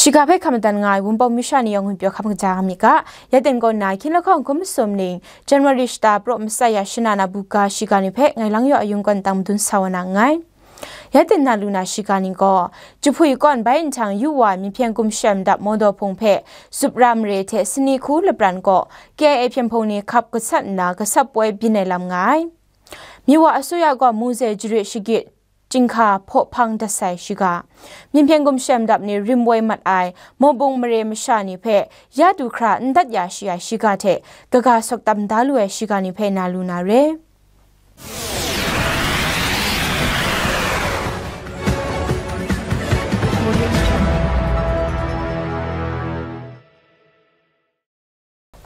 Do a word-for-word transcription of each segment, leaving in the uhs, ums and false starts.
Shiga hpe hkam madan nga ai Wunpawng masha ni yawng hpyi hkam kaja nga mi ga, ya ten kaw na hkying lahkawng hkum masum ning, January shata praw matsat ya shana na buga shiga ni hpe ngai lang yaw ayung kawn tang madun sa wa na nngai. Ya ten na lu na shiga ni gaw, jahpui kawn bai nhtang yu wa ai Myit Hpyen Gumshem Dap Mawdaw Hpung hpe Supra mare hte Sani Hku Lapran kaw K I A hpyen hpung ni hkap gasat nna gasap poi byin ai lam nga ai. Miwa asuya gaw Muze jarit shagit chyinghka hpaw hpang dat sai shiga, Myit Hpyen Gumshem Dap ni rim woi mat ai Mawbung mare masha ni hpe ya du hkra n dat ya shi ai shiga hte kaga sawk tam da lu ai shiga ni hpe na lu na re.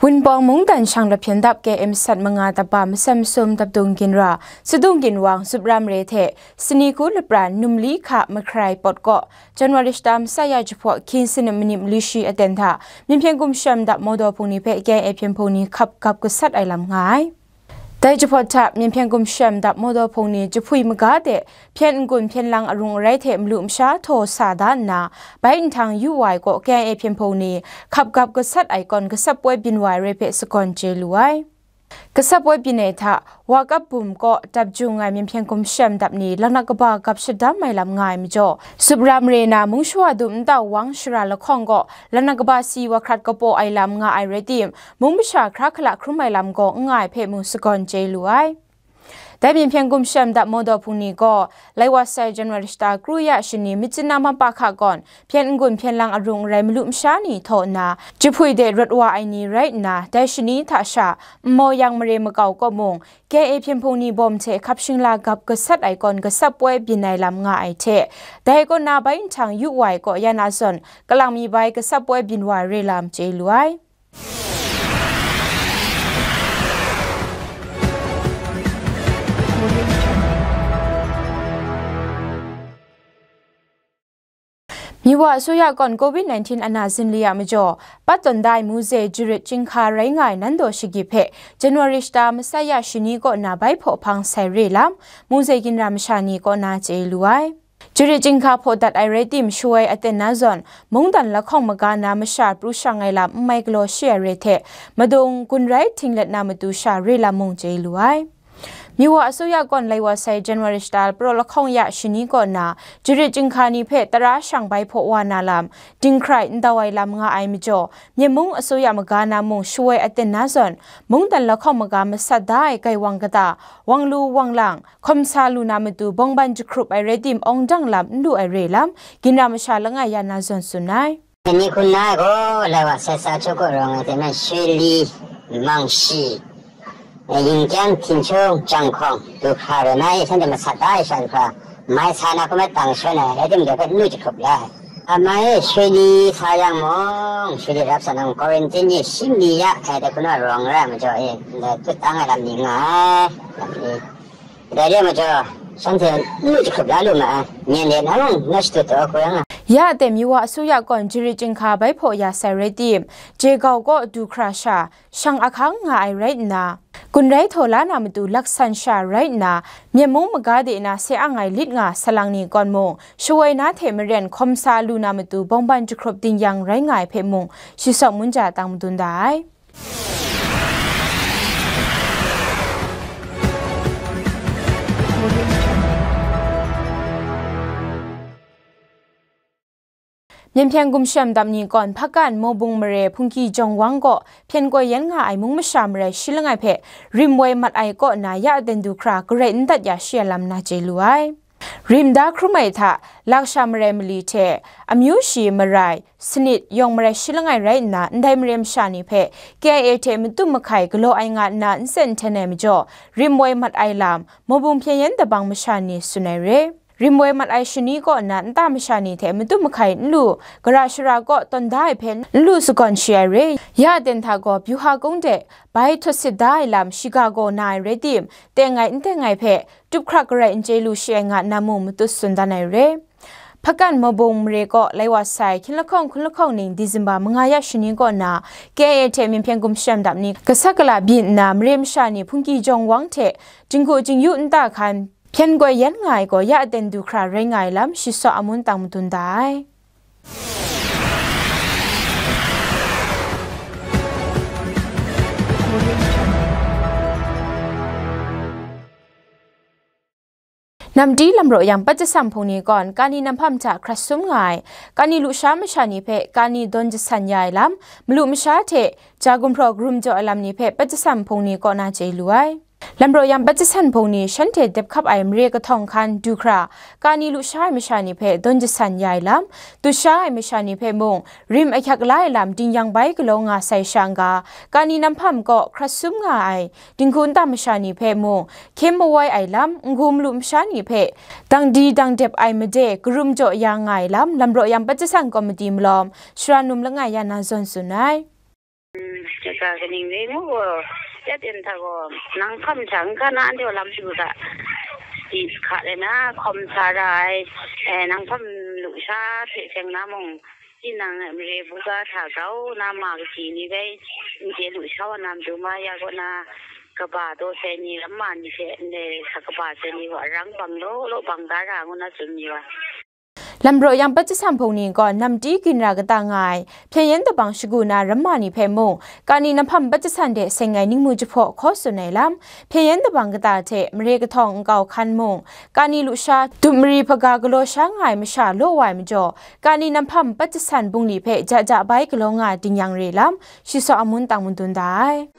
Wunpawng mungdan shang lahpyen dap K M sat manga daba masam sum dapdung ginra, sadung ginwang Supra mare hte Sani Hku Lapran Numli hka Mahkarai pawt kaw January shata matsat ya jahpawt hkying sanit manit mali shi aten hta Myit Hpyen Gumshem Dap Mawdaw Hpung ni hpe K I A hpyen hpung ni hkap gap gasat ai lam nga ai. Dai jahpawt hta Myit Hpyen Gumshem Dap Mawdaw Hpung ni jahpui maga de hpyen n-gun hpyen lang arung arai hte malu masha htaw sa da nna, bai nhtang yu wa ai kaw K I A hpyen hpung ni hkap gap gasat ai kawn gasap poi byin wa ai rai hpe sagawn chye lu ai. Gasap poi byin ai hta, Wa Kap Bum kaw dap jung ai Myit Hpyen Gumshem Dap ni laknak kaba gap shadam ai lam nga ai majaw, Supra mare na mung shawa dum nta wang shara lahkawng kaw laknak kaba si wa hkrat kapaw ai lam nga ai rai tim, mung masha hkra hkala hkrum ai lam gaw n nga ai hpe mung sagawn chye lu ai. Dai Myit Hpyen Gumshem Dap Mawdaw Hpung ni gaw, lai wa sai January shata kru ya shani Myitkyina Mapa hka gawn, hpyen n-gun hpyen lang arung arai malu masha ni htaw nna, jahpui de rawt wa ai ni rai nna, dai shani hta sha, nmau yang mare makau kaw mung, K I A hpyen hpung ni bawm hte hkap shingla gap gasat ai kawn gasap poi byin ai lam nga ai hte, dai kaw na bai nhtang yu wa ai kaw ya na zawn, kalang mi bai gasap poi byin wa ai re lam chye lu ai. Miwa asuya kawn covid nineteen ana zinli a majaw, pat tawn da ai Muze jarit chyinghka rai nga ai Nando shagit hpe January shata matsat ya shani kaw na bai hpaw hpang sai re lam, Muze ginra masha ni kaw na chye lu ai. Jarit chyinghka hpaw dat ai rai tim, shawoi aten na zawn, mungdan lahkawng maga na masha pru shang ai lam n mai galaw shi ai re hte, madung gun rai htinglet na matu sha re lam mung chye lu ai. Miwa asuya kawn lai wa sai January shata praw lahkawng ya shani kaw na, jarit chyinghka ni hpe tara shang bai hpaw wa na lam, dinghkrai ndau ai lam nga ai majaw, Myen mung asuya maga na mung shawoi aten na zawn, mungdan lahkawng maga masat da ai gaiwang kata, wang lu wang lang, hkawm sa lu na matu bawngban jahkrup ai rai tim, awng dang lam n lu ai re lam, ginra masha langai ya na zawn tsun ai. Ni hkun na ai gaw, lai wa sai sa chawk kaw rawng ai hte nan, Shwe Li, Mang Shi, e, Yingkyang, Htinchung, Jang Hkawng, du hkra rai na e, shanhte masat da ai sha du hkra, mai sa na hkrum ai tang shoi na, rai timung, dai hpe n lu jahkrup la ai. A mai e, Shwe Li sa yang mung, Shwe Li rap sa na mung, quarantine e shi mali ya ai, dai hku na rawng rai ai majaw e, ndai tut tang ai lam ni nga ai, lam ni. Dai re ai majaw, shanhte n lu jahkrup la lu ma ai, myen de na mung, na shadut taw hku yang a. Ya aten Miwa asuya kawn jarit chyinghka bai hpaw ya sai rai tim, Jegau kaw du hkra sha, shang ahkang nga ai rai nna, gun rai htaw la na matu laksan sha rai nna, Myen mung maga de na se ang ai lit nga salang ni kawn mung, shawoi na hte maren hkawm sa lu na matu bawngban jahkrup dingyang rai nga ai hpe mung, shi sawk mun ja tang madun da ai. Myen Hpyen Gumshem Dap ni kawn Hpakan Mawbung mare Hpungki Jawng Wang kaw hpyen koi yan nga ai mung masha marai shi langai hpe rim woi mat ai kaw na ya aten du hkra garai n dat ya shi ai lam na chye lu ai. Rim da hkrum ai hta, laksha marai mali hte, amyu shi marai, sanit, yawng marai shi langai rai nna, ndai mare masha ni hpe K I A hte matum mahkai galaw ai nga nna n sen hten ai majaw, rim woi mat ai lam, Mawbung hpyen yan dabang masha ni tsun ai re. Rim woi mat ai shani kaw nna nta masha ni hte matum mahkai n lu, gara shara kaw tawn da ai hpe n lu sagawn shi ai re. Ya aten hta gaw, Byuha Kung de bai htawt sit da ai lam shiga gaw na ai rai tim, teng ai n teng ai hpe, tup hkrak garai n chye lu shi ai nga nna mung matut tsun dan ai re. Hpakan Mawbung mare kaw lai wa sai hkying lahkawng hkun lahkawng ning December manga ya shani kaw na K I A hte Myen Hpyen Gumshem Dap ni gasat gala byin nna mare masha ni Hpungki Jawng Wang hte jinghku jingyu nta hkan hpyen koi yan nga ai gaw ya aten du hkra rai nga ai lam shi sawk amun tang madun da ai. Namdi lamraw yang Patjasan hpung ni gawn kani namhpam hta hkrat sum nga ai, kani lusha masha ni hpe kani dawn jasan ya ai lam, malu masha hte ja gumhpraw karum jaw ai lam ni hpe Patjasan hpung ni kaw na chye lu ai. Lamraw yang Patjasan hpung ni shanhte dep hkap ai mare kahtawng hkan du hkra, kani lusha ai masha ni hpe dawn jasan ya ai lam, dusha ai masha ni hpe mung rim ahkyak la ai lam dingyang bai galaw nga sai sha nga, kani namhpam kaw hkrat sum nga ai dinghku nta masha ni hpe mung hkyem mawai ai lam, n-gu malu masha ni hpe dang di dang dep ai made karum jaw ya nga ai lam, lamraw yang Patjasan kawmiti malawm, Sara Num langai ya na zawn tsun ai. Shaka kaning rai ngu gaw, ya ten hta gaw, nang hpam hta n hkan na, anhte lam shu hta, di hka le na, hkawm sa ra ai, eh, nang hpam lusha hte seng na mung, tinang mare buga hta grau na ma kaji ni bai, n chye lusha wa na matu ma ya kaw na, kaba daw sai ni, ramma ni hte ndai sa kaba sai ni gaw arang bang law law bang da ra ngu na tsun mi wa. Lamraw yang Patjasan hpung ni gaw namti ginra kata nga ai, Hpyen Yen Dabang shagu na ramma ni hpe mung, kani namhpam Patjasan de seng ai ningmu jahpaw hkaw tsun ai lam, Hpyen Yen Dabang kata hte mare kahtawng nkau hkan mung, kani lusha dup mari hpaga galaw sha nga ai masha law wa ai majaw, kani namhpam Patjasan bungli hpe ja ja bai galaw nga ai dingyang re lam, Shi Saw Amun tang madun da ai.